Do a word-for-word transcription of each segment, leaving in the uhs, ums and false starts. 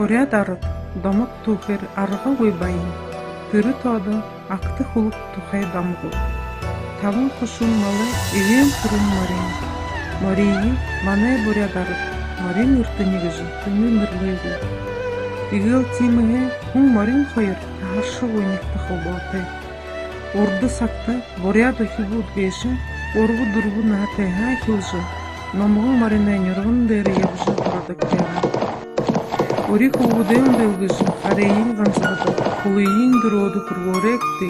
Буряад арад домог түүхээр аргагүй баян. Тэрэ тоодо агта хүлэг тухай домог. Табан хушуун малай эгээн түрүүн морин. Мориие манай буряад арад морин эрдэни гэжэ тэнюун нэрлэдэг. Эгээл тиимэһээ хүн морин хоёр таһаршагүй нягта холбоотой. Урда сагта буряад үхибүүд гээшэ гурба-дүрбэ наһатайһаа эхилжэ номгон мориной нюрган дээрэ ябажа һурадаг байгаа. Үри хүүгэдээ үндэлгэжэ, арайень гансагадаг, хүлыень дүрөөдэ хүргөөрэгты.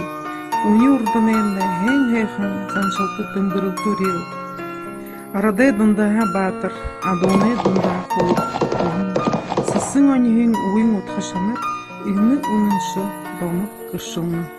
Үни урданайнь һайн һайхан заншалта тэмдэглэдэг. Арадай дундаһаа баатар, адуунай дундаһаа хүлэг. Сэсэн оньһын үгын удха шанар энэ үнэншэ домог гэршэлнэ.